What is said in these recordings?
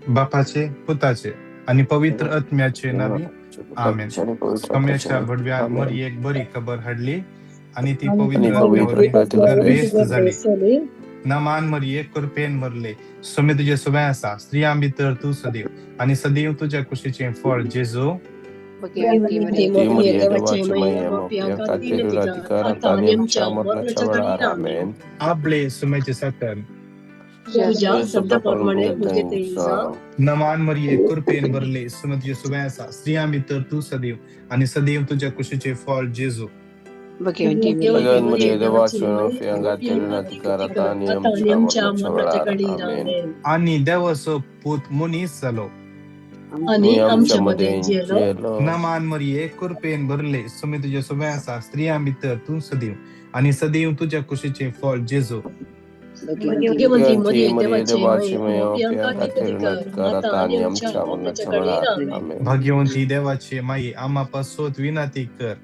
बापाचे, पुताचे आनी पवित्र आत्म्याचे नावी, आमेन. सोम्याच्या भडव्यान मरियेक बरी खबर हाडली आनी ती पवित्र आत्म्या वरवीं गर्भेस्त जाली. नमान मरिये, कृपेन भरले, सोमे तुजे सुबें आसा, स्त्रियां भितर तूं सदैव आनी सदैव तुज्या कुशीचें फळ जेजू. आपले सुम्याचे साकर नमान मरिये, कृपेन भरले, सोमे तुजे सुबें आसा, स्त्रियां भितर तूं सदैव आनी सदैव तुज्या कुशीचें फळ जेजू. आनी देवाचो पूत मनीस जालो आनी आमच्या मदें जियेलो. नमान मरिये, कृपेन भरले, सोमे तुजे सुबें आसा, स्त्रियां भितर तूं सदैव आनी सदैव तुज्या कुशीचें फळ जेजू. भाग्यवंती देवाचे माई, आमा पासत विनंती कर.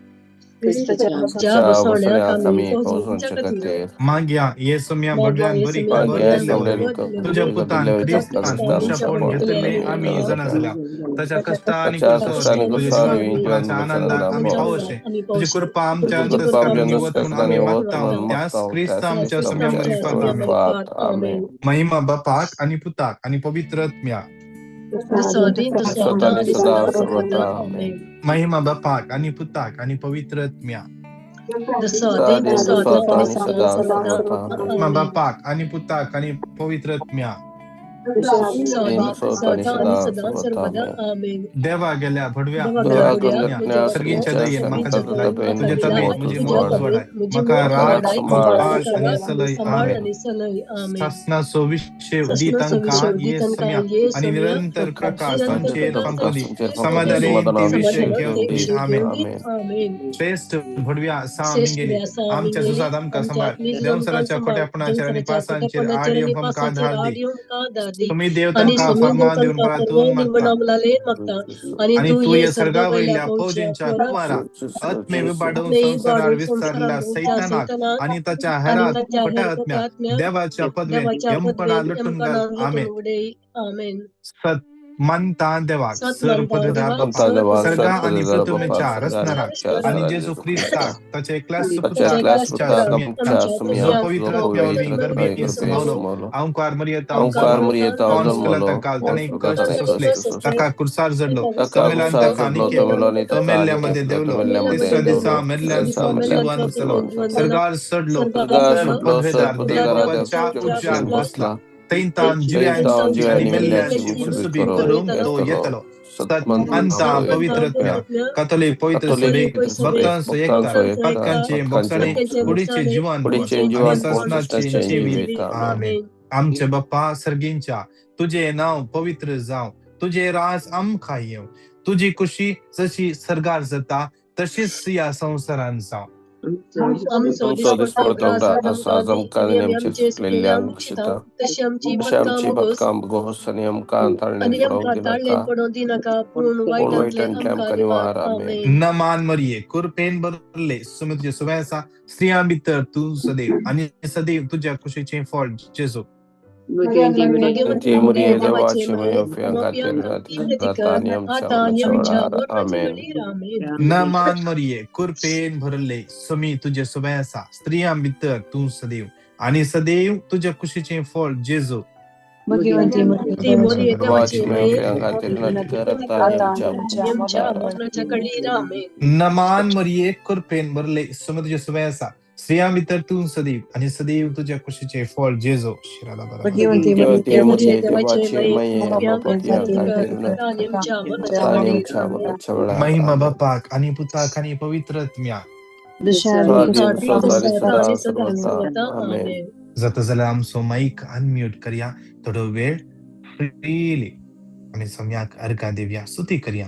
माग्या ये सोम्या भडव्यान बरी खबर दिल्ले वरवीं तुज्या पुतान क्रिस्तान मनशापण घेतले आमी जाणा जाल्या ताच्या कश्टा आनी कुर्सा वरवीं तुज्या जिवनपणाच्या आनंदाक आमी पावोशे तुजी कृपा आमच्या अंतस्करणांनी वत म्हूण आमी मागता त्यास क्रिस्त आमच्या सोम्या मरिफात, आमेन. महिमा बापाक आनी पुताक आनी पवित्र आत्म्याक. महिमा बापाक आनी पुताक आनी पवित्र आत्म्याक. महिमा बापाक आनी पुताक आनी पवित्र आत्म्याक. देवा गेल्या भडव्या आत्म्या, सर्गीच्या दयेन म्हाका दितलाय तुजे तबेन म्हजी मोग जोडाय म्हाका राग सांबाळ आनी सलय, आमेन. सासणाचो विशय दी तांकां ये सम्या आनी निरंतर प्रकाश तांचेर फांकू दी, समाधानेन ती विशय घेवन दी, आमेन. श्रेश्ठ भडव्या सा मिंगेली, आमच्या झुजात आमकां सांबाळ, देवसराच्या खोट्यापणाचेर आनी पासांचेर आड येवंक आमकां आधार दी. तुमी देव तांकां फर्मान दिवन परातून मागता आनी तूं हे सर्गा वयल्या फौजींच्या कुमारा आत्मे विबाडून संवसारार विस्तारल्या सैतानाक आनी ताच्या हेरात खोट्या आत्म्या देवाच्या पदवेन यमपणा लुटून घाल, आमेन. सत मानता देवाक, सर पदवीदार बापा, सर्गा आनी पृथ्वीच्या रचणाराक आनी जेजू क्रिस्ताक ताच्या एकल्याच पुताक आमच्या जो पवित्र आत्म्या वरवीं गर्भेंत पावलो, अंकार मरियेता जल्मलो, काल ताणें कश्ट सोंसले, ताका कुर्सार जडलो, तमेलान ताका निकेलो, तो मेल्ल्या मदें देंवलो, तिसऱ्या दिसा मेल्ल्यांचो जिवन जालो, सर्गार चडलो, सर पदवेदार देव बापाच्या उजव्यान बसला, थंयतान जिव्यांची आनी मेल्ल्यांची मनसुबी करूंक तो येतलो. सत मानता पवित्र आत्म्या, कातोलीक पवित्र सभेक, भक्तांचो एकचार, पातकांचे भोगसणे, कुडीचें जिवन आनी सासणाचें जिवीत, आमेन. आमचे बाप्पा सर्गींच्या, तुजें नांव पवित्र जावं, तुजें राज आमकां येवं, तुजी खुशी जशी सर्गार जाता तशीच ह्या संवसारांत जावं. आमचो दिसपडतो ग्रास आमकां आनी आमचे चुकलेल्यांक बक्षिता, तशी आमची पथकां गोस आनी आमकां ताळणेन पडोवंक दिनाका, पूण वायटांतल्यान आमकां निवार, आमेन. नमान मरिये, कृपेन भरले, सुमे तुजे सुबें आसा, स्त्रियां भितर तूं सदैव आनी सदैव तुज्या कुशीचें फळ जेजू. नमान मरिये, कृपेन भरले, सुमी तुजे सुबें आसा, स्त्रियां भितर तूं सदैव आनी सदैव तुज्या कुशीचें फळ जेजू. नमान मरिये, कृपेन भरले, सुमी तुजे सुबें आसा, स्त्रियां भितर तूं सदैव आनी सदैव तुज्या कुशीचें फळ जेजू. महिमा बापाक आनी पुताक आनी पवित्र आत्म्याक. जाता जाल्यार आमचो मायक अनम्यूट करया, थोडो वेळ फ्रीली आमी सम्याक अर्घां दिवया, स्तुती करया.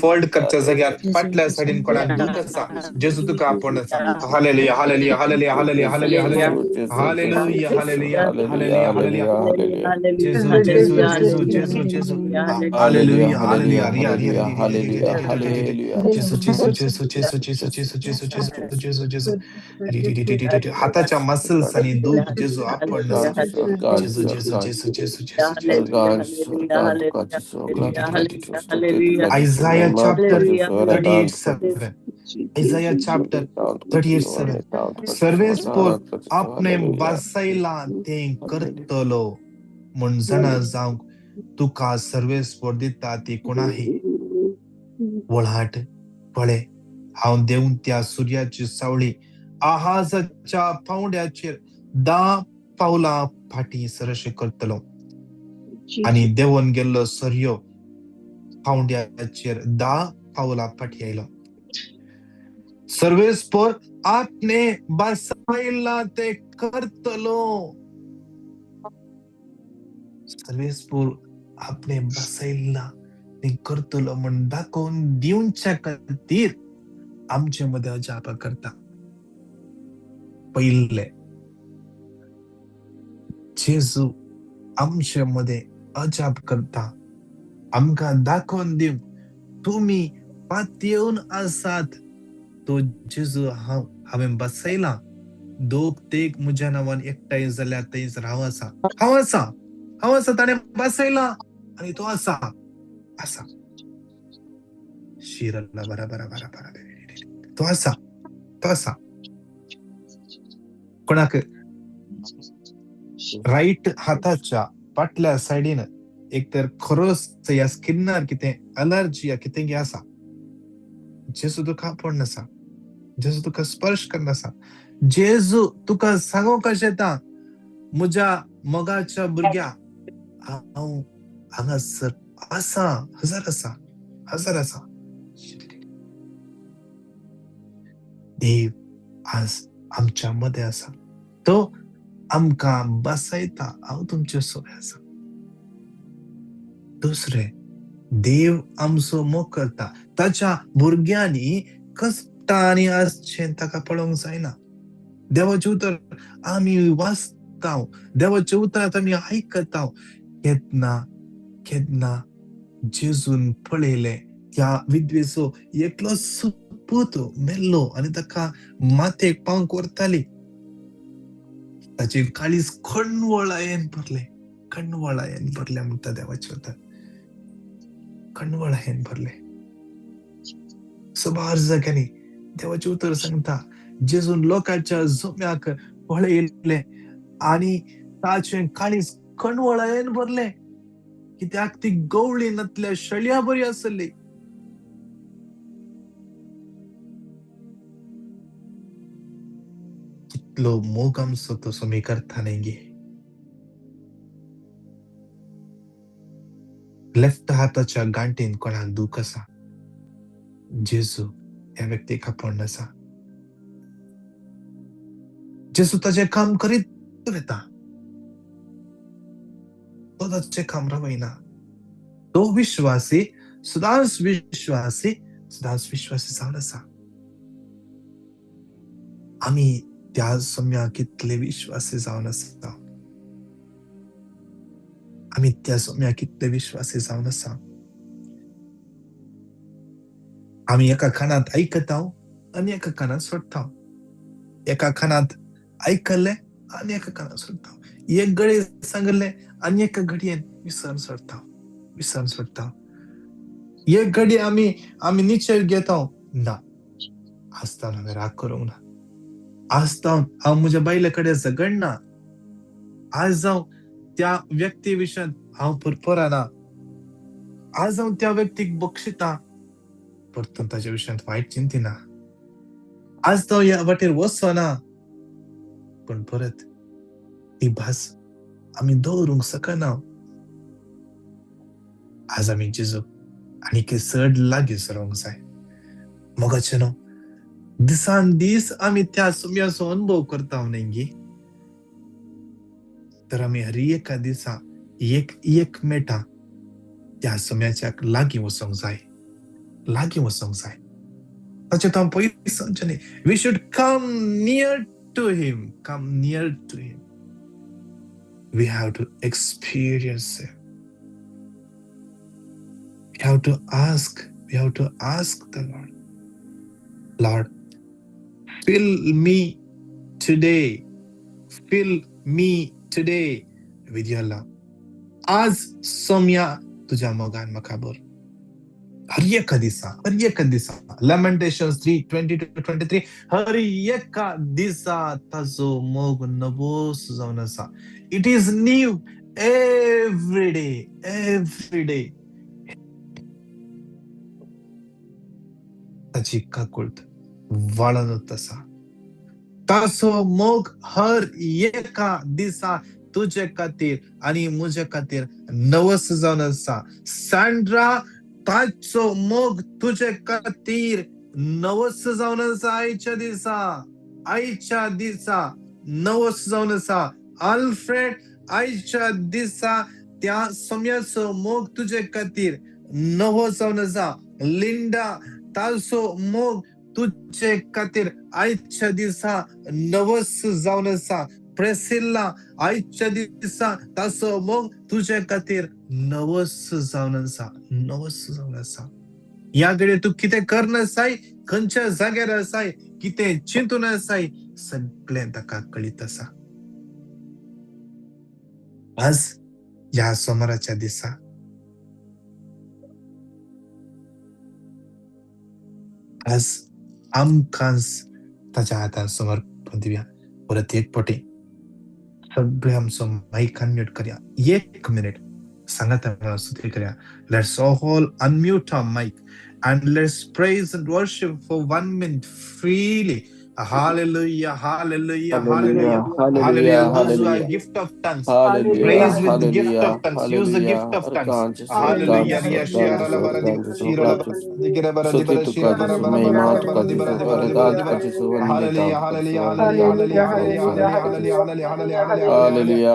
फोल्ड करच्या जाग्यार फाटल्या सायडीन कोणाक दूख आसा, जेजू तुका आपोवन आसा. Hallelujah, hallelujah, hallelujah, hallelujah, hallelujah, hallelujah, hallelujah, hallelujah, hallelujah, hallelujah. जेजू, जेजू, जेजू, जेजू, जेजू. Hallelujah, hallelujah, hallelujah. hallelujah, Riya Riya. hallelujah, hallelujah, hallelujah. जेजू, जेजू, जेजू, जेजू, जेजू, जेजू, जेजू, जेजू, जेजू, जेजू. हाताच्या मसल्स आनी दूख जेजू आपण आसा. जेजू, जेजू, जेजू, जेजू, जेजू, जेजू. Isaiah chapter 38:7, Isaiah chapter 38:7. सर्वेस्पोर आपणे बसयलां तें करतलो म्हूण जाणा जावंक तुका सर्वेस्पोर दिता ती कोणाही वळहाट. पळय, हांव देवन त्या सुर्याची सावळी आहाजाच्या पावंड्याचेर 10 पावलां फाटीं सरशी करतलो आनी देंवन गेल्लो सरयो पावंड्याचेर 10 पावलां फाटीं आयलो. सर्वेस्पोर आपणे बसयलां तें करतलो. सर्वेस्पोर आपणे बसयलां तें करतलो म्हूण दाखोवन दिवच्या खातीर आमचे मदें अजापां करता. पयलें, जेजू आमचे मदें अजाप करता, आमकां दाखोवन दिवंक तुमी पातयेवन आसात. तो जेजू हांव हांवें बसयला. दोग तेग म्हज्या नांवान एकठांय जाल्यार थंयसर हांव आसा, हांव आसा, हांव आसा. ताणें बसयला आनी तो आसा, आसा. शिरला बरा बरा बरा बरा. तो आसा, तो आसा. कोणाक रायट हाताच्या फाटल्या सायडीन एक तर खरोस या स्किनार कितें अलर्जी या कितें आसा, जेजू तुका आपोवन आसा, जेजू तुका स्पर्श करना आसा. जेजू तुका सांगूंक कशें येता, म्हज्या मोगाच्या भुरग्या, हांव हांगासर आसा, हजर आसा, हजर आसा. देव आज आमच्या मदें आसा, तो आमकां बसयता, हांव तुमचे सोबे आसा. दुसरें, देव आमचो मोग करता. ताच्या भुरग्यांनी कश्टांनी आसचें ताका पळोवंक जायना. देवाचें उतर आमी वाचता, देवाचें उतर आमी आयकता. केन्ना केन्ना जेजून पळयलें त्या विधवेचो एकलो पूत मेल्लो आनी ताका मातयेक पावंक व्हरताली. ताचे काळीज खणवळायेन भरलें, खणवळायेन भरलें म्हणटा देवाचें उतर, खणवळायेन भरलें. सुमार जाग्यांनी देवाचें उतर सांगता, जेजून लोकांच्या जम्याक पळयलें आनी ताचें काळीज खणवळायेन भरलें, कित्याक ती गवळी नातल्या शेळया बरी आसली. कितलो मोग आमचो तो सोमी करता न्ही गे. लेफ्ट हाताच्या गांठीन कोणाक दूख आसा, जेजू ह्या व्यक्तीक आपोवन आसा. जेजू ताचें काम करीत वता, तो ताचें काम रावयना. तो विश्वासी, सदांच विश्वासी, सदांच विश्वासी जावन आसा. आमी त्या सम्या कितले विश्वासी जावन आसा, आमी त्या सम्या कितले विश्वासी जावन आसा. आमी एका कानांत आयकता आनी एका कानांत सोडटा, एका कानांत आयकल्लें आनी एका कानांत सोडटा, एक घडये सांगल्लें आनी एका घडयेन विसरून सोडटा, विसरून सोडटा. एक घडये आमी आमी निश्चय घेता, ना आसतना हांवें राग करूंक ना, आज हांव म्हज्या बायले कडेन झगडना, आज जावं त्या व्यक्ती विशयान हांव पुरपुराना, आज हांव त्या व्यक्तीक बक्षिता, परतून ताच्या विशयांत वायट चिंतिना, आज तो ह्या वाटेर वचना, पूण परत ती भास आमी दवरूंक शकना. आज आमी जेजू आनीक चड लागीं सरोंक जाय. मोगाचें न्हू, दिसान दीस आमी त्या सुम्याचो अनुभव करता न्ही गे, तर आमी हर एका दिसा एक एक मेटा त्या सुम्याच्या लागीं वचोंक जाय. लागीं वचोंक जाय. ताचें तो पयस वचचें न्ही. We should come near to him, come near to him. We have to experience him. We have to ask, we have to ask the Lord, Lord, fill me today, fill me today with your love. आज सोम्या तुझ्या मोगान म्हाका भर. हर एका दिसा, हर एका दिसा. Lamentations 3:20-23. हर एका दिसा ताजो मोग नवोस जावन आसा. It is new every day, every day. ताची काकूळट वाडत आसा. ताचो मोग हर एका दिसा तुजे खातीर आनी म्हजे खातीर नवस जावन आसा. सँड्रा, ताचो मोग तुजे खातीर नवस जावन आसा. आयच्या दिसा, आयच्या दिसा नवस जावन आसा. आल्फ्रेड, आयच्या दिसा त्या सोम्याचो मोग तुजे खातीर नवो जावन आसा. लिंडा, ताचो मोग तुजे खातीर आयच्या दिसा नवस जावन आसा. प्रेसिल्ला, आयच्या दिसा ताचो मोग तुजे खातीर नवस जावन आसा, नवस जावन आसा. ह्या घडये तूं कितें करना आसाय, खंयच्या जाग्यार आसाय, कितें चिंतून आसाय, सगळें ताका कळीत आसा. आज ह्या सोमाराच्या दिसा आज आमकांच ताच्या हातान समर्पण दिवया. परत एक फावटी सगळे आमचो मायक अनम्यूट करया. एक मिनीट सांगात स्तुती करया. Let's all unmute our mic and let's praise and worship for 1 minute freely. Hallelujah, hallelujah, hallelujah, hallelujah. Those who have gift of tongues, praise with the gift of tongues. Use the gift of tongues. Hallelujah. Hallelujah, hallelujah, hallelujah, hallelujah, hallelujah,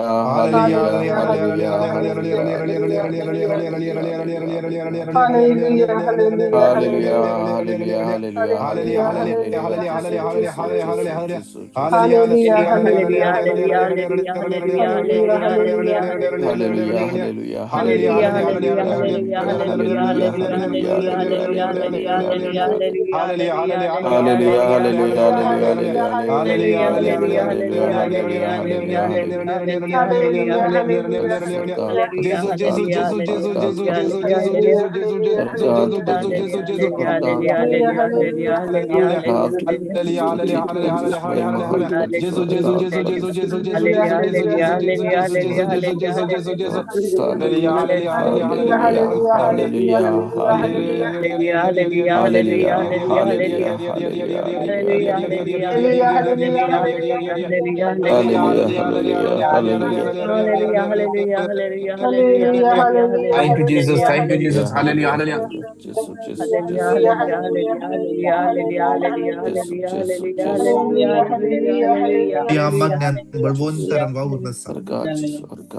Thank you, Jesus. Thank you, Jesus. Hallelujah. Hallelujah.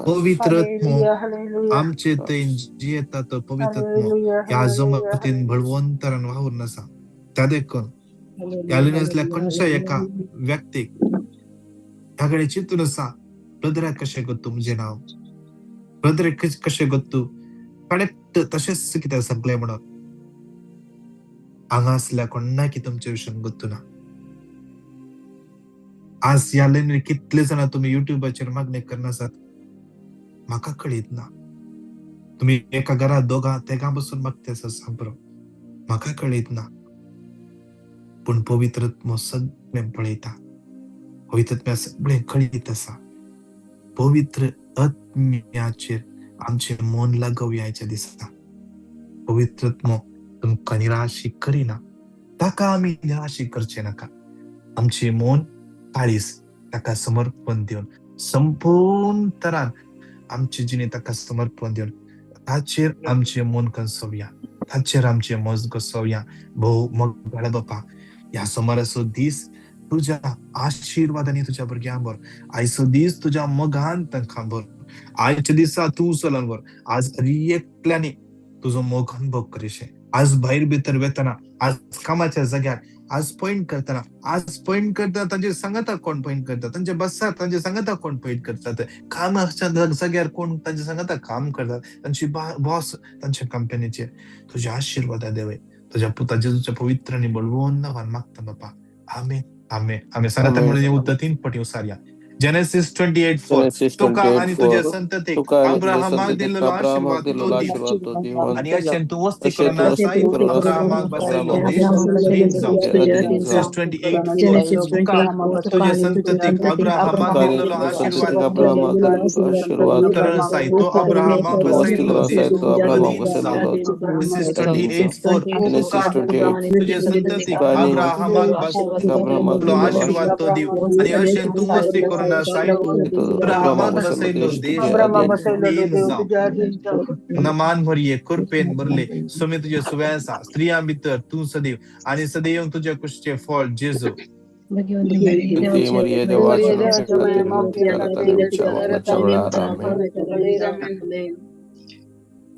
पवित्र आमचे थंय जियेता तो पवित्र ह्या जमतीन बळवंतरान वावुरून आसा. त्या देखून ह्या लिन्यांतल्या खंयच्या एका व्यक्तीक ह्या कडेन चिंतून आसा, ब्रदराक कशें गो तूं म्हजें नांव, ब्रदराक कशें गो तूं करेक्ट तशेंच कितें सगळें म्हणून हांगा आसल्या कोणाकी तुमचे विशयान गोत्तू ना. आज ह्या लायनीर कितले जाणां तुमी युट्यूबाचेर मागणी करनासात म्हाका कळीत ना. तुमी एका घरात दोगां तेगां बसून मागते आसा सांबरो, म्हाका कळीत ना. पूण पवित्र आत्मो सगळें पळयता, पवित्र आत्म्या सगळें कळीत आसा. पवित्र आत्म्याचेर आमचें मन लागोवया आयच्या दिसा. पवित्र आत्मो तुमकां निराशी करिना, ताका आमी निराशी करचे नाका. आमचें मन काळीज ताका समर्पण दिवन संपूर्ण तरान आमची जिणे ताका समर्पण दिवन ताचेर आमचें मन कसोवया, ताचेर आमचें मज कसोवया. भोव मोगाळ बापा, ह्या सोमाराचो दीस तुज्या आशिर्वादांनी तुज्या भुरग्यां भर. आयचो दीस तुज्या मोगान तांकां भर. आयच्या दिसा तूं चलोवन व्हर. आज एकल्यांनी तुजो मोग अनुभव करिशे. आज भायर भितर वेतना, आज कामाच्या जाग्यार, आज पॉयंट करतना, आज पॉयंट करतना तांचे सांगाता कोण पॉयंट करता, तांचे बसार तांचे सांगाता कोण पॉयंट करतात, कामाच्या जाग्यार कोण तांचे सांगाता काम करतात, तांची बॉस तांच्या कंपनीचेर तुझ्या आशीर्वादा देवे, तुझ्या पुता जेजूच्या पवित्र आनी बळवंत नांवान मागता बापा. आमेन, आमेन, आमेन. सांगाता म्हणून उतर 3 पटी उसारया. जेनेसिस 28:4, तुका आनी तुज्या संततीक अब्राहमाक दिल्लो आशीर्वाद तो दी, आनी अशें तूं वस्ती करून आसाय अब्राहमाक बसयल्लो देश अधीन जावं. जेनेसिस 28:4, तुका तुज्या संततीक अब्राहमाक दिल्लो आशीर्वाद करून आसाय तो अब्राहमाक बसयल्लो देश अधीन जावं. जेनेसिस 28:4, तुका तुज्या संततीक अब्राहमाक बसयल्लो आशीर्वाद तो दी, आनी अशें तूं वस्ती करून अब्राहमाक बसयल्लो देश अधीन जावं. नमान भरये कृपेन भरले सुमी तुजे सुवे आसा, स्त्रियां भितर तूं सदैव आनी सदैव तुज्या कुशीचें फळ जेजू.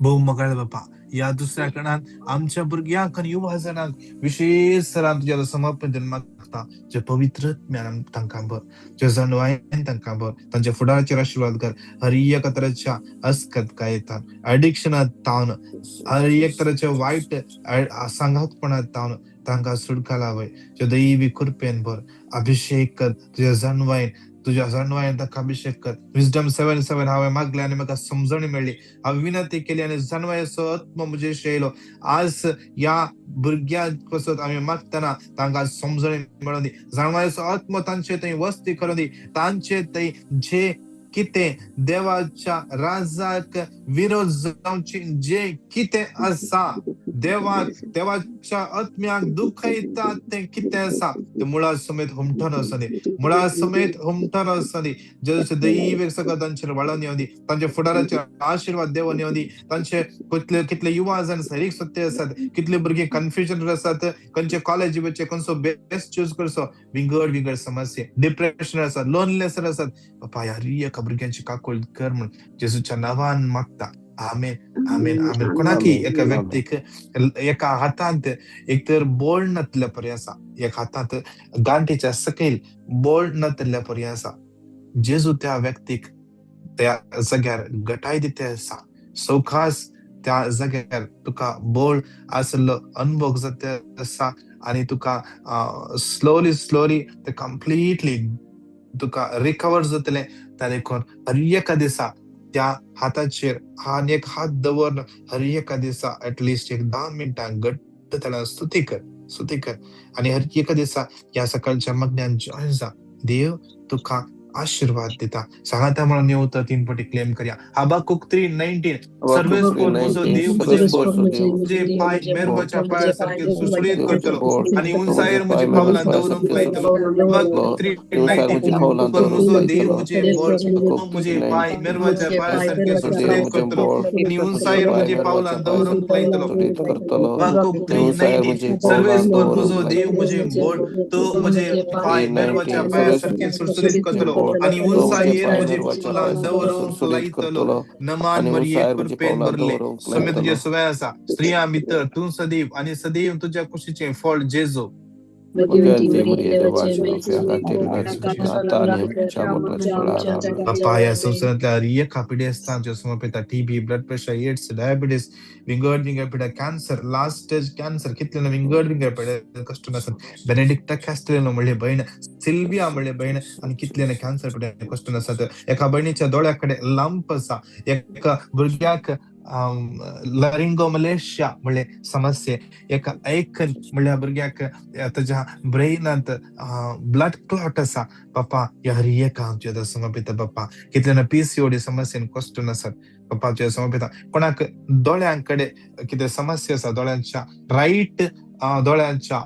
भोव मोगाळ बापा, ह्या दुसऱ्या कणान आमच्या भुरग्यांक आनी युवा जणांक विशेष सरान तुज्या समर्पण मागता, जे पवित्र ज्ञान तांकां भर, जे जाणवायेन तांकां भर, तांच्या फुडाराचेर आशीर्वाद कर. हर एक तरेच्या अस्कतकायेंत, एडिक्शनांत तावन, हर एक तरेच्या वायट सांगातपणांत तावन तांकां सुटका लावय. जे दैवी कृपेन भर, अभिषेक कर तुज्या जाणवायेन, तुज्या जाणवायेन ताका अभिषेक कर. विजडम 7:7 हांवें मागलें आनी म्हाका समजणी मेळ्ळी, हांवें विनंती केली आनी जाणवायेचो आत्मो म्हजेर येयलो. आज ह्या भुरग्यांक पासत आमी मागतना तांकां समजणी मेळों दी, जाणवायेचो आत्मो तांचे थंय वस्ती करूं दी, तांचे थंय जे कितें देवाच्या राजाक विरोध जावची जे कितें आसा, देवाक देवाच्या आत्म्याक दुखयता तें कितें आसा तें मुळा समेत हुमटून आसूं दी, मुळा समेत हुमटून आसूं दी. जेजूचे दैवीक सगळं तांचेर वाळोवन येवं दी, तांच्या फुडाराचेर आशिर्वाद देवून येवं दी. तांचे कितले कितले युवा जाण सरीक सत्य आसात, कितले भुरगीं कन्फ्युजन आसात, खंयचे कॉलेज वचचे, खंयचो बेस्ट चूज करचो, विंगड विंगड समस्या, डिप्रेशन आसात, लोनलेस आसात. बापा ह्या एका भुरग्यांची काकूळ कर म्हूण जेजूच्या नांवान मागता. आमेन, आमेन, आमेन. कोणाकी एका व्यक्तीक एका हातांत एक तर बोळ नातल्या परी आसा, एक हातांत गांठीच्या सकयल बोळ नातल्या परी आसा, जेजू त्या व्यक्तीक त्या जाग्यार गटाय दिता आसा. सवकास त्या जाग्यार तुका बोळ आसलो अनुभव जाता आसा आनी तुका स्लोली स्लोली ते कंप्लिटली तुका रिकवर जातलें. त्या देखून हर एका दिसा त्या हाताचेर आनी एक हात दवरून हर एका दिसा एटलिस्ट एक 10 मिनटां घट्ट त्याला स्तुती कर, स्तुती कर. आनी हर एका दिसा ह्या सकाळच्या मग्न्यान जॉयन जा. देव तुका आशीर्वाद दिता. सांगाता म्हणून येवता 3 पटी क्लेम करया. हबाकुक 3:19, सर्वेस्पोर म्हजो देव म्हजे पांय मेरवाच्या पांया सारखे सुरसुरीत करतलो आनी उंचायेर म्हजी पावलां दवरूंक लायतलो. हबाकुक 3:19, म्हजो देव म्हजे बळ, म्हजे पांय मेरवाच्या पांया सारखे सुरसुरीत करतलो आनी उंचायेर म्हजी पावलां दवरूंक लायतलो. हबाकुक 3:19, सर्वेस्पोर म्हजो देव म्हजे बळ, तो म्हजे पांय मेरवाच्या पांया सारखे सुरसुरीत करतलो आनी उंचायेर म्हजी पावलां दवरूंक लायतलो. नमान मरिये कृपेन भरले, सुमे तुजे सुवे आसा, स्त्रियां भितर तूं सदैव आनी सदैव तुज्या कुशीचें फळ जेजू. बापा ह्या संवसारांतल्या हर एका पिडेस्तांच्यो समर्पिता, TB, blood pressure, AIDS, diabetes, विंगड विंगड पिडा, कॅन्सर, लास्ट स्टेज कॅन्सर, कितले विंगड विंगड पिडा कश्ट आसात. बेनेडिक्टा कॅस्टेलिनो म्हणले भयण, सिल्विया म्हणले भयण, आनी कितले कॅन्सर पिडा कश्ट आसात. एका भयणीच्या दोळ्या कडेन लंप आसा, एका भुरग्याक लरिंगोमलेशिया म्हणले समस्ये, एका एक म्हणल्या भुरग्याक ताच्या ब्रेनांत ब्लड क्लॉट आसा. बापा ह्या हर एका तुज्या समर्पिता बापा. कितले ना पीसीओडी समस्येन कश्ट आसात बापा तुज्या समर्पिता. कोणाक दोळ्यां कडेन कितें समस्या आसा, दोळ्यांच्या रायट दोळ्यांच्या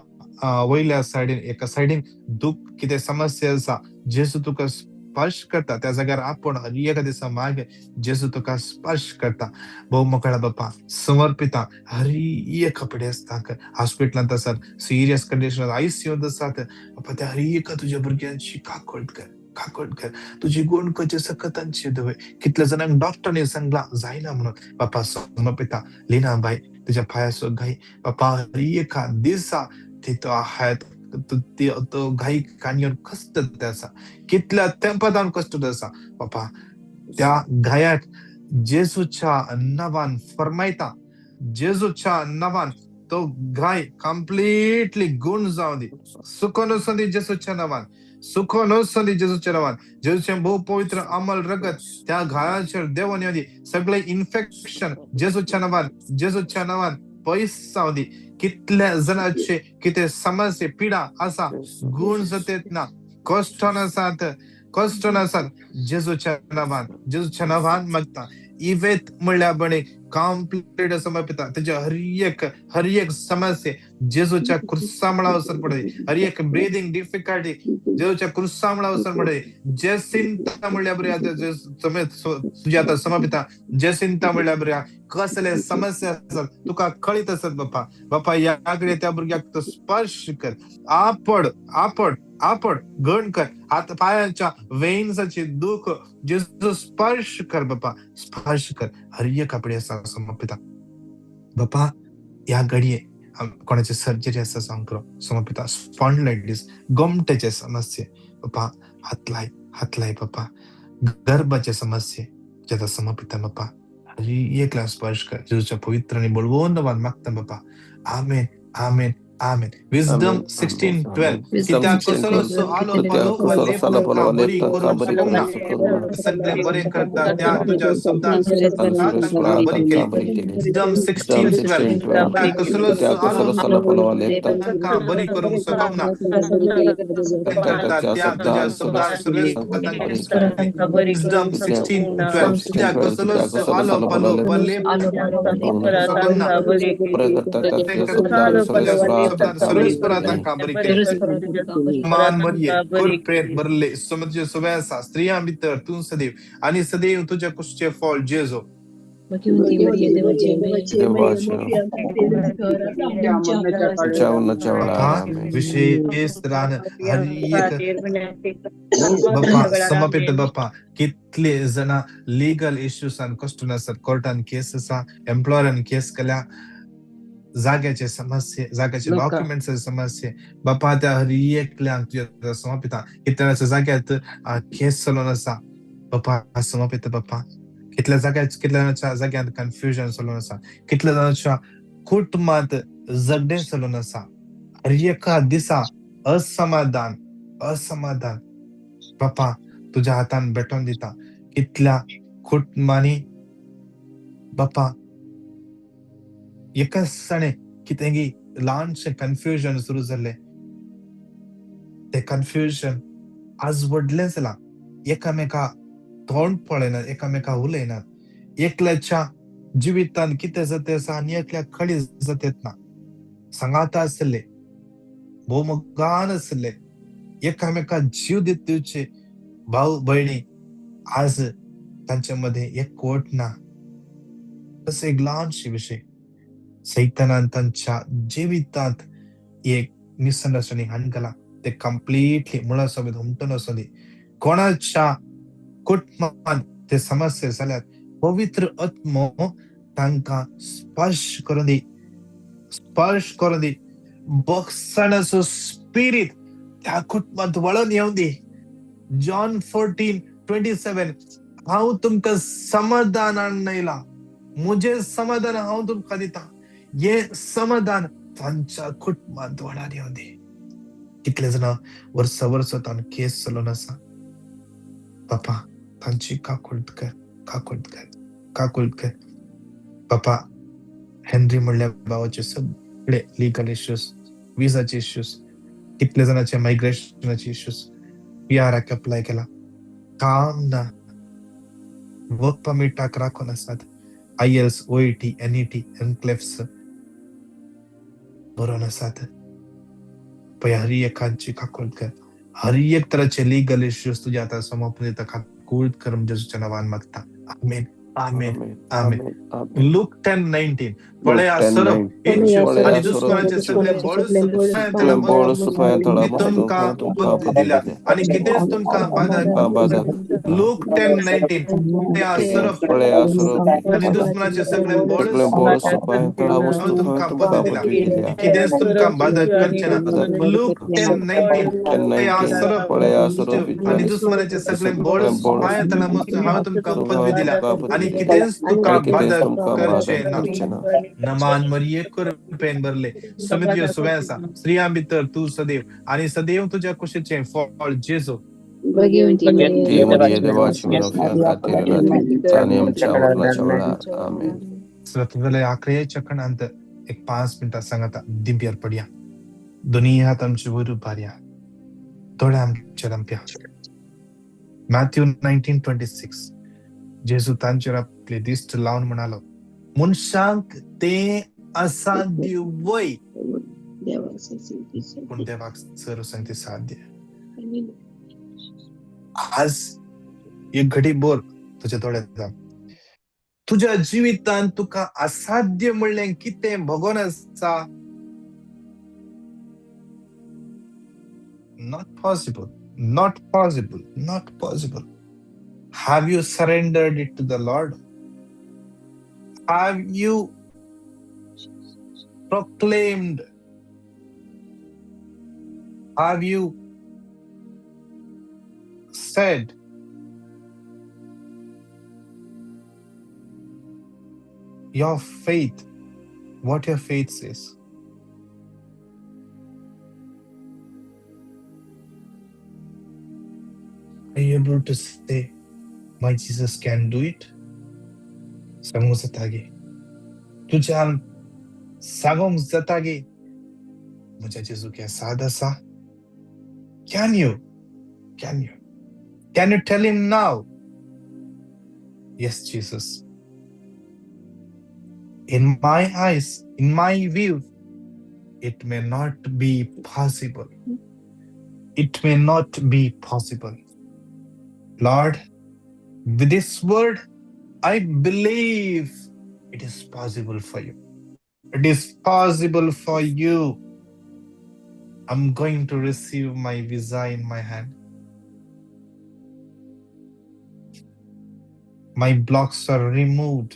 वयल्या सायडीन एका सायडीन दुख कितें समस्या आसा, जेजू तुका स्पर्श करता त्या जाग्यार आपूण हर एका दिसा मागे जेजू तुका स्पर्श करता. भोव मोकळा बापा समर्पिता हर एका पिडेस्ताक, हॉस्पिटलांत आसात, सिरियस कंडिशन आयसीयूंत आसात बापा, त्या हर एका तुज्या भुरग्यांची काकूळ कर, काकूळ कर. तुजी गुण खंयचे सकतांची दवय. कितल्या जाणांक डॉक्टरांनी सांगला जायना म्हणून बापा समर्पिता. लिना बाय तुज्या पांयाचो घाई बापा हर एका दिसा तो हात तो घाई काणयेवन कश्ट आसा, कितल्या तेंपादान कश्ट आसा बापा. त्या घायाक जेजूच्या नांवान फरमायता, जेजूच्या नांवान तो घाय कंप्लीटली गुण जावं दी, सुकोन वचूं दी जेजूच्या नांवान, सुकोन वचूं दी जेजूच्या नांवान. जेजूचें भोव पवित्र अमल रगत त्या घायाचेर देंवोन येवं दी. सगळे इन्फेक्शन जेजूच्या नांवान, जेजूच्या नांवान पयस जावं दी. कितल्या जाणांचे कितें समस्या पिडा आसा, गुण जातेत ना, कश्टान आसात, कश्टान आसात, जेजूच्या नांवान, जेजूच्या नांवान मागता. इवेत म्हणल्या बणे कंप्लीट समर्पिता तेच्या हर एक समस्या जेजूच्या क्रुसामुळा वचून पडली. हर एक ब्रीदिंग डिफिकल्टी जेजूच्या क्रुसामुळा वचून पडली. जेसिंता म्हणल्या बऱ्या तुझ्या आतां समर्पिता. जेसिंता म्हणल्या बऱ्या कसले समस्या आसात तुका कळीत आसत बापा. बापा ह्या कडेन त्या भुरग्याक तूं स्पर्श कर, आपड आपड आपड गण कर, हात पायांच्या वेन्साची दुख जेजू स्पर्श कर बापा, स्पर्श कर. हर एक कपडे आसा समर्पिता बापा. ह्या घडये कोणाची सर्जरी आसा जावंक पुरो समर्पिता. स्पॉन्डलायटीस गोमटेचे समस्ये बापा हात लाय, हात लाय बापा. गर्भाचे समस्ये जेता समर्पिता बापा. हर एकला स्पर्श कर जेजूच्या पवित्र आनी बळवंत नांवान मागता बापा. आमेन, आमेन, आमेन. विजडम 16:12. कित्याक कसलोसो आलो पालो वा लेप तांकां बरी करूंक शकूंक ना, सगळें बरें करता त्या तुज्या शब्दान तांकां बरी केली. विजडम 16:12. कित्याक कसलोसो आलो तांकां बरी करूंक शकूंक ना, करता त्या तुज्या शब्दान सगळें तांकां. विजडम 16:12. कित्याक कसलोसो आलो पालो वा लेप शकूंक ना, करता तुज्या शब्दान सर्वेस्परा तांकां बरी केली. मान मरिये, कृपेन भरले, तुजे सगळे आसा, स्त्रियां भितर तूं सदैव आनी सदैव तुज्या कुशीचें फळ जेजू. बापा विशेष तरान हर एक बापा समर्पित बापा. कितले जाणां लिगल इश्यूसान कश्ट आसात, कोर्टान केस आसा, एम्प्लॉयरान केस केल्या, जाग्याचे समस्ये, जाग्याचे डॉक्युमेंट्साचे समस्ये बापा. त्या हर एकल्यांक तुज्या समर्पिता. कितल्या जाग्यार केस चलोवन आसा बापा, समर्पिता बापा. कितल्या जाग्यार, कितल्या जाणांच्या जाग्यांत कन्फ्युजन चलोवन आसा, कितल्या जाणांच्या कुटुंबांत झगडें चलोवन आसा. हर एका दिसा असमाधान, असमाधान बापा तुज्या हातान भेटोवन दिता. कितल्या कुटुंबांनी बापा एकाच कितेंगी ल्हानशें कन्फ्युजन सुरू जाल्लें, तें कन्फ्युजन आज व्हडलें जालां. एकामेका तोंड पळयनात, एकामेका उलयनात. एकल्याच्या जिवितांत कितें जाता आसा आनी एकल्याक कळीत जाता ना. सांगाता आसले, भोव मोगान आसले, एकामेका जीव दिवचे भाव भयणी आज तांचे मदें एकवट ना. तसो एक ल्हानशी विशय सैतानान तांच्या जिवितांत एक मिसअंडरस्टँडींग हाडून घालां, ते कंप्लीटली मुळा समेत हुमटून वचूं दी. कोणाच्या कुटुंबांत ते समस्या जाल्यात, पवित्र आत्मो तांकां स्पर्श करूं दी, स्पर्श करूं दी. बक्षाणाचो स्पिरीट त्या कुटुंबांत वळून येवं दी. जॉन 14:27, हांव तुमकां समाधान हाडून येयला, म्हजें समाधान हांव तुमकां दिता. हें समाधान तांच्या कुटुंबांत वळून येवं दी. कितले जाणां वर्सां वर्सां तांकां केस चलोवन आसा बापा, तांची काकुळट कर, काकुळट कर, काकुळट कर बापा. हेनरी म्हणल्या भावाचे सगळे लिगल इश्यूज, विजाचे इश्यूज, कितले जाणांचे मायग्रेशनाचे इश्यूज, पीआराक अप्लाय केला, काम ना, वर्क परमिटाक राखून आसात, आयएल्स, ओईटी, एनईटी, एनक्लेफ्स बरोवन आसात. पळय हर एकांची काकुळट कर. हर एक तराचे लिगल इश्यूज तुज्या आतां समर्पण दिता. काकुळट कर, जेजूच्या नांवान मागता. आमेन, आमेन, आमेन. लूक 10:19. पळया सोरोप आनी दुस्मानाचे सगळे बळ तुमकां बुद्धी दिल्या आनी कितेंच तुमकां बादा लूक 10:19 पळया सोरोप पळया सोरोप आनी दुस्मनाचे सगळे बळ सगळें बळ सोपाय तळा हांवें वस्तू हांवें तुमकां तुमकां पदवी दिला पदवी दिल्या. आनी कितेंच तुमकां बादक करचें ना. बादक लूक 10:19 पळया 10:19 सोरोप पळया सोरोप आनी दुस्मनाचे सगळे बळ सगळें बळ सोपाय तळा वस्तू हांवें तुमकां पदवी हांवें दिल्या तुमकां पदवी आनी दिल्या कितेंच तुका आनी कितेंच बादक तुमकां करचें बादक ना. करचें ना. नमान मरिये कृपेन भरले सुमित्यो सुवें आसा स्त्रियां भितर तूं सदैव आनी सदैव तुज्या कुशीचें फळ जेजू. ती मरिये देवाची मिनोफ्या खातीर आनी आमच्या मरणाच्या वेळार. आमेन. जाल्यार आखरेच्या खणांत एक 5 मिनटां सांगाता दिंब्यार पडया, दोनी हात आमचे वयर उबारया, दोळे आमचे धांपया. मॅथ्यू 19:26 जेजू तांचेर आपली दिश्ट लावन म्हणालो, मनशांक तें असाध्य वय, पूण देवाक सर तें साध्य. आज एक घडी भर तुज्या दोळे धांप. तुज्या जिवितांत तुका असाध्य म्हणलें कितें भोगोन आसा? Not possible, not possible, not possible. Have you surrendered it to the Lord? Have you proclaimed? Have you said, your faith, what your faith says? Are you able to say, my Jesus can do it? सांगूंक जाता गे तुज्यान, सांगूंक जाता गे म्हज्या जेजूक हें साद आसा? Can you? Can you? Can you tell him now? Yes, Jesus. In my eyes, in my view, it may not be possible. It may not be possible. Lord, with this word, I believe it is possible for you. It is possible for you. I'm going to receive my visa in my hand. My blocks are removed.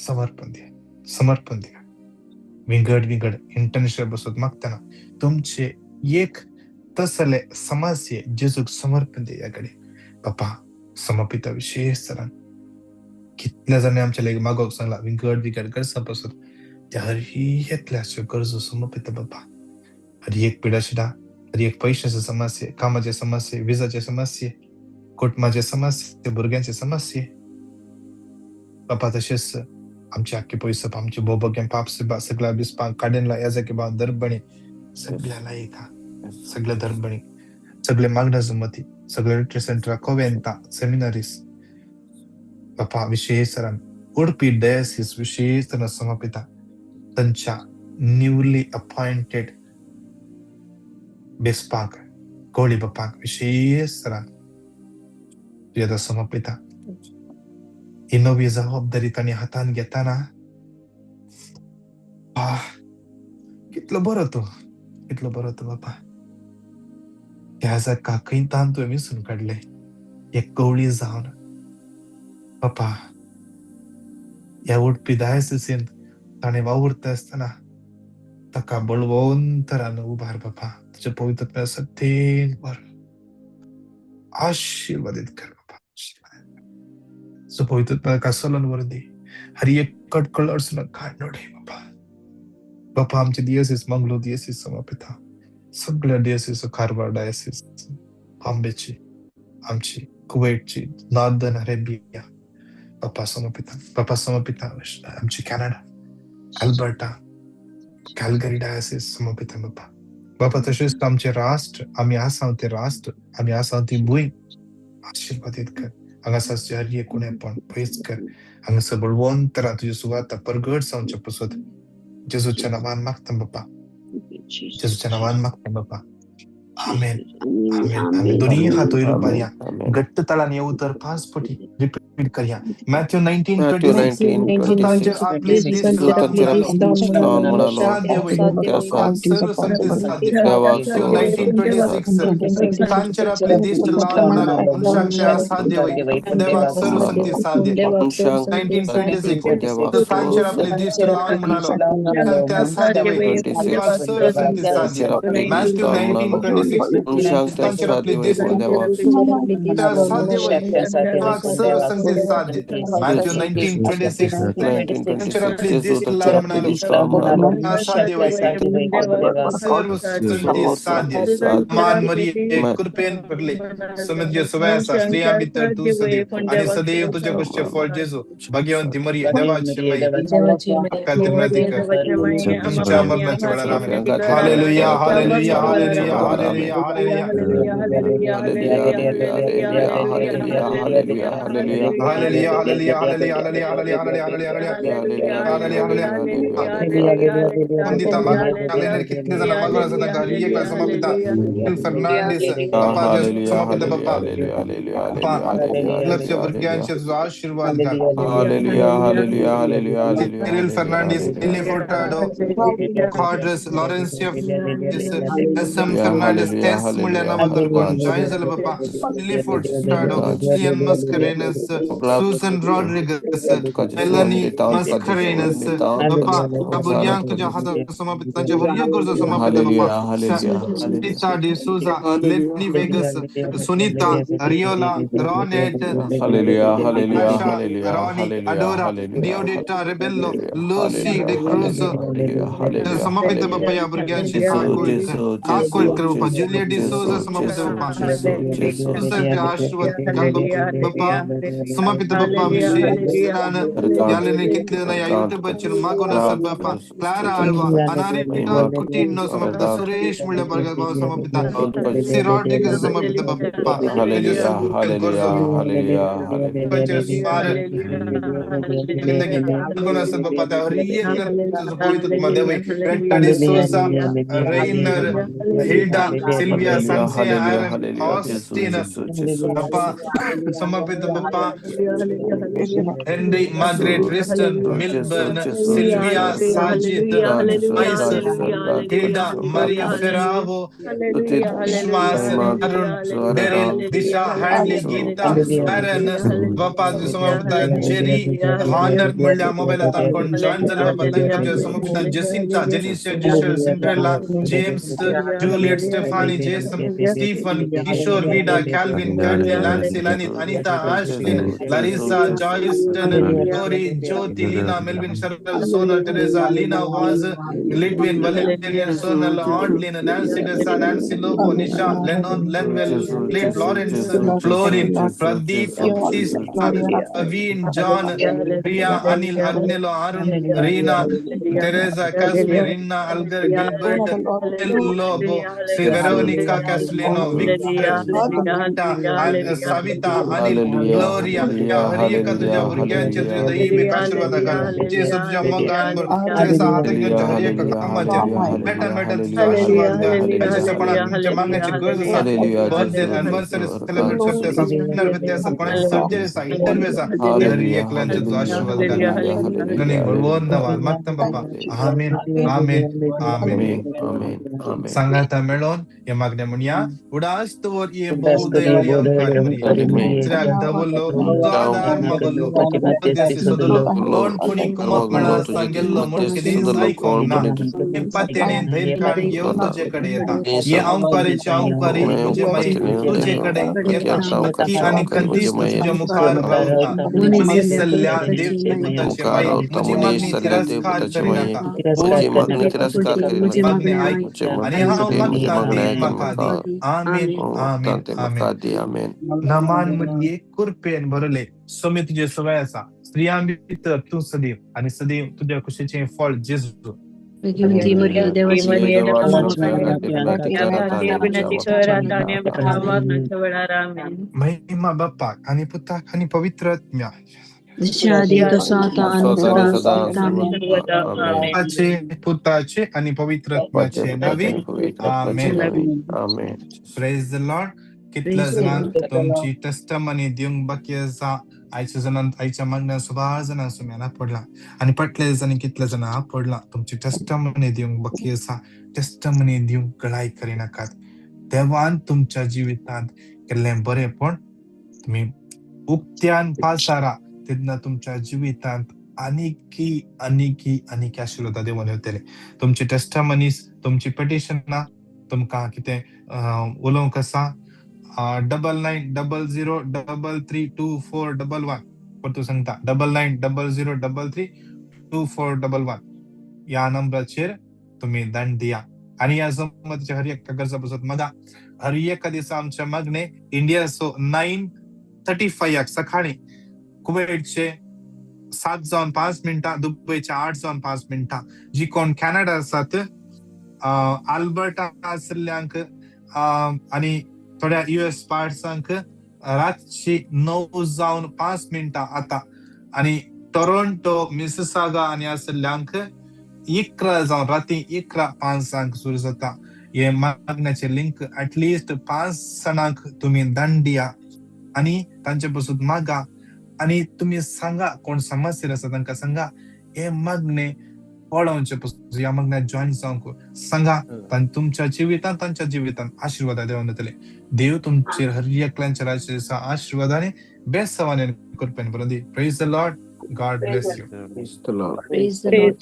समर्पण द्या, समर्पण द्या. विंगड विंगड international बसत मागतना तुमचे एक तसले समस्ये जेजूक समर्पण द्या. कडे पप्पा समर्पिता विशेष तरान कितल्या जाणांनी आमच्या लागीं मागोवंक सांगला विंगड विंगड गरजां पासून त्या हर एकल्याच्यो गरजो समर्पिता बाबा. हर एक पिडाशिडा, हर एक पयशाचे समस्ये, कामाचे समस्ये, विजाचे समस्ये, कुटुंबाचे समस्ये, भुरग्यांचे समस्ये बाबा. तशेंच आमचे आख्खे पयसो आमचे बोबोगे पाप सगळ्या बिस्पांक काडेनला याजकी बा दरबणी सगळ्या लायका सगळ्या दरबणी सगळे मागणा जमती सगळे रिट्रीट सेंटर कोवेंता सेमिनारीस बापा विशेष तरान उडपी डायसिस विशेष तरान समर्पिता तांच्या न्यूली अपॉइंटेड बिस्पाक कोळी बापाक विशेष तरान तुज्या समर्पिता. ही नवी जबाबदारी तांणी हातान घेताना कितलो बरो तूं, कितलो बरो तूं बापा. ह्या जाका खंय तान तुवें विसून काडले एक कवळी जावन बापा. ह्या उडपी डायसिसीन ताणें वावुरता आसतना ताका बळवंतरान उबार बापा. तुज्या पवित्र सत्तेन वर आशीर्वादीत कर बापा, आशीर्वादीत कर. सो पवित्र ताका सलन वर दी, हर एक कटकळ अडचण काडून उडय बापा. बापा आमचे दियसीस मंगलोर दियसीस समर्पिता, सगळ्या दियसीस कारवार डायसीस बॉम्बेची आमची कुवेटची नॉर्दर्न अरेबिया बापा समर्पिता. बापा समर्पिता आमची कॅनडा अल्बर्टा कॅलगरी डायसीस समर्पिता बापा. बापा तशेंच आमचे राष्ट्र, आमी आसा ते राष्ट्र, आमी आसा ती भूंय आशीर्वादीत कर. हांगासर हर एक उणेपण पयस कर. हांगासर बळवंतरान तुज्यो सुवाता परगट जावचे पसत जेजूच्या नांवान मागता बापा, जेजूच्या नांवान मागता बापा. आमेन, आमेन, आमेन. दोन्ही आमेन, हात वयर आमेन, उबारया. आमेन. घट्ट ताळान हे उतर 5 पटी रिपीट करया. Matthew Matthew 19:26. 19:26. जेजू तांचेर आपली दिश्ट जेजू लावन तांचेर म्हणालो, आपली दिश्ट लावन म्हणालो, साध्य वय, त्या देवाक सर्व संगती साध्य. देवाक मॅथ्यू सर्व संगती 19:26. साध्य. तांचेर आपली दिश्ट लावन म्हणालो, मनशाक तें असाध्य वय, पूण देवाक सर्व संगती साध्य. मनशाक 19:26. देवाक जेजू सर्व तांचेर आपली संगती दिश्ट लावन म्हणालो, मनशाक तें असाध्य वय, पूण देवाक सर्व संगती साध्य. तांचेर आपली दिश्ट मॅथ्यू लावन म्हणालो, 19:26. मनशाक तें तांचेर आपली असाध्य वय, दिश्ट पूण देवाक तें असाध्य वय, देवाक सर्व संगती साध्य. मॅथ्यू 19:26. तांचेर 19:26. आपली जेजू दिश्ट तांचेर लावन आपली म्हणालो, दिश्ट लावन म्हणालो, असाध्य वय, सर्व संगती सर्व साध्य. संगती साध्य. मान मरिये, कृपेन भरले, स्वामी तुजे सवय आसा, स्त्रियां भितर तूं सदैव आनी सदैव तुज्या कुशीचें फळ जेजू. भाग्यवंती मरिये, देवाची माई, खातीर विनंती कर, आमच्या मरणाच्या वेळार आमेन. Hallelujah, hallelujah, hallelujah, hallelujah, hallelujah. Hallelujah, hallelujah, hallelujah, hallelujah, hallelujah. Hallelujah, hallelujah, hallelujah, hallelujah, hallelujah, hallelujah, hallelujah. Hallelujah, hallelujah, hallelujah. Hallelujah, hallelujah. Vandita मागणेर कितले जाणां मागून आसा तांकां हर एकला समर्पिता. फर्नांडीस बाप्पा तुज्या हालेलुया, समर्पिता हालेलुया, बाप्पा. हालेलुया, हालेलुया, बाप्पा हालेलुया, लक्ष हालेलुया, भुरग्यांचेर तुजो आशीर्वाद घाल. Hallelujah, hallelujah, hallelujah, hallelujah, Cyril hallelujah, Fernandes, hallelujah. Lily Furtado, Quadras, Laurentia S M hallelujah, Fernandes, hallelujah, Tess म्हणल्या हालेलुया. नांवान कोण जॉईन God, जालो बाप्पा, Lily Furtado, Julian Mascarenhas, Susan Rodrigues, Melanie Mascarenhas, बाप्पा ह्या भुरग्यांक तुज्या हातार समर्पित, तांच्या हर एक गरजो समर्पित बाप्पा. Hallelujah, hallelujah, hallelujah. Sunita D'Souza, hallelujah. Lenny Vegas, Sunita, Riola, Ronet, hallelujah, hallelujah, Asha, hallelujah, Ronnie, hallelujah, Adora, hallelujah, Diodita Rebello, hallelujah, Lucy hallelujah, De Cruz, hallelujah, hallelujah, समर्पित हालेलुया. बाप्पा ह्या भुरग्यांची जेजू, काकूळ जेजू, काकूळ जेजू, कर बाप्पा. जेजू, जुलिया डिसोजा जेजू, समर्पित जेजू, बाप्पा, जेजू, जेजू. तुझा आशीर्वाद घाल बाप्पा. समर्पित बाप्पा विशेषान हरकांत, यालेने कितले जाणां ह्या हरकांत युट्यूबाचेर मागून आसात बाप्पा. क्लारा आल्वा, अनारिका कुटिन्हो समर्पित, सुरेश म्हणल्या बरगल बाबा समर्पित, सी रॉड्रिगस समर्पित बाप्पा. तुझे हालेलुया, सगळे हालेलुया, गरजो हालेलुया, हालेलुया. सुमार जिंदगी मागून आसात बाप्पा. त्या हर एकल्यान तुजो पवित्र आत्मा देवय. Retta D'Souza, Rainer, Hilda, Sylvia, hallelujah, Sancia, hallelujah, Aaron, hallelujah. जेजू, Austin जेजू, जेजू, बाप्पा जेजू. समर्पित बाप्पा. हेनरी, मार्गरेट, रिस्टन, जेजू, जेजू, मिलबर्न, जेजू, सिल्विया, जेजू. साजिद, God जेजू, माइस, God जेजू, God Hilda, जेजू, God Maria जेजू. फेरावो, स्तुति, विश्वास, महिमा, अरुण, डेरिल, दिशा, हँडली, जेजू, गीता, जेजू, aaron बाप्पा समर्पित, जेरी हॉर्नर म्हणल्या मोबायलांत कोण जॉईन जाले बाप्पा तांकां तुज्या समर्पित. Jacinta, जेनिशिया, जेशल, Cinderella, James, Juliet, Stephanie, Jason, Stephen, Kishore, Vida, Calvin, Curtly, Lancy, Lanith, Anita, Ashlyn, जेजू, जेजू, Larissa, जेजू. Joyston, Tori, Jyoti, Leena, Melvin, Sharal, Sonal, Teresa, Leena Vaz, Lidwin, Valerian, जेजू, Sonal, जेजू, Audlin, Nancy Desa, Nancy Lobo, Nisha, Lennon, Lenwell, जेजू, Clint, जेजू, Lawrence, जेजू, जेजू, Florin, जेजू, Pradeep, जेजू, Tista, जेजू. Praveen, John, Priya, Anil, Agnelo, Arun, Reena, Teresa, Kashmir, Rinna, Algar, Gilbert, Lobo, Shri जेजू, Veronica Castelino, Victor, Savita, Anil, hallelujah, Gloria, hallelujah, ह्या हर एका हालेलुया, तुझ्या भुरग्यांचेर हालेलुया. तुझ्या दैवीक आशीर्वाद घाल. जेजू तुझ्या मोगान भर. तेरेसा हात हालेलुया, घेवन हर एका हालेलुया, कामाचेर हालेलुया, मेटा हालेलुया, मेटा तुजो हालेलुया, आशीर्वाद हालेलुया, घाल. हालेलुया, जेजूपणात हालेलुया. तुमच्या मागण्याची गरज आसा. हालेलुया, बर्थडे जेजू, जेजू, अॅनिव्हर्सरी हरकांत सेलिब्रेट जेजू. करते आसा, सेमिनार बी आसा, कोणाची सर्जरी आसा, इंटरव्यू आसा, त्या हर हालेलुया, एकल्यांचेर तुजो हालेलुया, आशीर्वाद घाल. हालेलुया, हालेलुया, आनी घडवून हालेलुया. नवाल मागता बाप्पा. आमेन, आमेन, आमेन. आमेन, आमेन, आमेन. सांगाता मेळोन हे मागणें म्हणया. उडास दवर ये भोव दयाळी अंकार मरिये, दुसऱ्याक दवरलो तुजो आदार मागल्लो, मध्यस्थी सोदलो, कोण पुणी कुमक मेळा सांगेल्लो म्हूण केदींच आयकोंक ना. पात्येणेन धैर्य घेवन तुजे कडेन येता. हे अंकारीचे अंकारी म्हजे माये तुजे कडेन येता. नक्की आनी खंतीस्त तुज्या मुखार रावता. मनीस सल्ल्या देवपुताचे माये म्हजी मागणी तिरस्कार करिनाका. म्हजी मागणी तिरस्कार करिनाका. मागणें आयक आनी हांव मागता तें म्हाका दी. आमेन, आमेन, आमेन. म्हाका दी. आमेन. नमान मरिये, कृपेन भरले, स्वामी तुजे सवय आसा. स्त्रियां भितर तूं सदैव आनी सदैव तुज्या कुशीचें फळ जेजू. भाग्यवंती मरिया, देवाची देवाची महिमा बाप्पाक आनी पुताक आनी पवित्र आत्म्याक. जशें आदी तसो आतां आनी तसो सदां आनी आमेन. सदां आमेन. बापाचे, पुताचे आनी पवित्र बापाचे, आत्म्याचे पुताचे नांवी आनी पवित्र आत्म्याचे आमेन. नांवी आमेन. प्रेज the Lord. कितल्या प्रेज the जाणांक लॉर्ड. तुमची टेस्टमनी दिवंक बाकी आसा? आयच्या जाणांत, आयच्या मागण्या सुमार जाणां सुम्यान पडला आनी फाटल्या दिसांनी कितल्या जाणां पडला. तुमची टेस्टमनी दिवंक बाकी आसा, टेस्टमनी दिवंक गळाय करिनाकात. देवान तुमच्या जिवितांत केल्लें बरेंपण तुमी उक्त्यान पासारा, तेन्ना तुमच्या जिवितांत आनीकी आनीकी आनीकी आशिर्वाद देवान येवतले. तुमची टेस्टमनीस, तुमची पिटिशनां, तुमकां कितें उलोवंक आसा, 9900332411. परतून सांगता, 9900332411 ह्या नंबराचेर तुमी दंड दिया आनी ह्या जमतीच्या हर एका गरजा पासत मागा. हर एका दिसा आमच्या मागणे इंडियाचो 9:35 सकाळी, कुवेटचे 7 जावन 5 मिनटां, दुबयचे 8 जावन 5 मिनटां. जी कोण कॅनडा आसात, आल्बर्टा आशिल्ल्यांक आनी थोड्या युएस पार्ट्सांक रातची 9 जावन 5 मिनटां आतां आनी टोरोंटो, मिसिसागा आनी आशिल्ल्यांक 11 जावन, राती 11:05 सुरू जाता. हे मागण्याचे लिंक ऍटलिस्ट पांच जाणांक तुमी दंड दिया आनी तांचे पासून मागा आनी तुमी सांगा, कोण समस्या आसा तांकां सांगा, हे मागणे पळोवचे पासून ह्या मागण्यात जॉईन जावंक सांगा. तुमच्या जिवितांत, तांच्या जिवितांत आशिर्वाद देवान दितले. देव तुमचेर हर एकल्यांच्या रातच्या दिसा आशिर्वादाने, बेसवाने, कृपेन भरून दी. Praise the Lord. God bless you. Praise the Lord. Praise the Lord.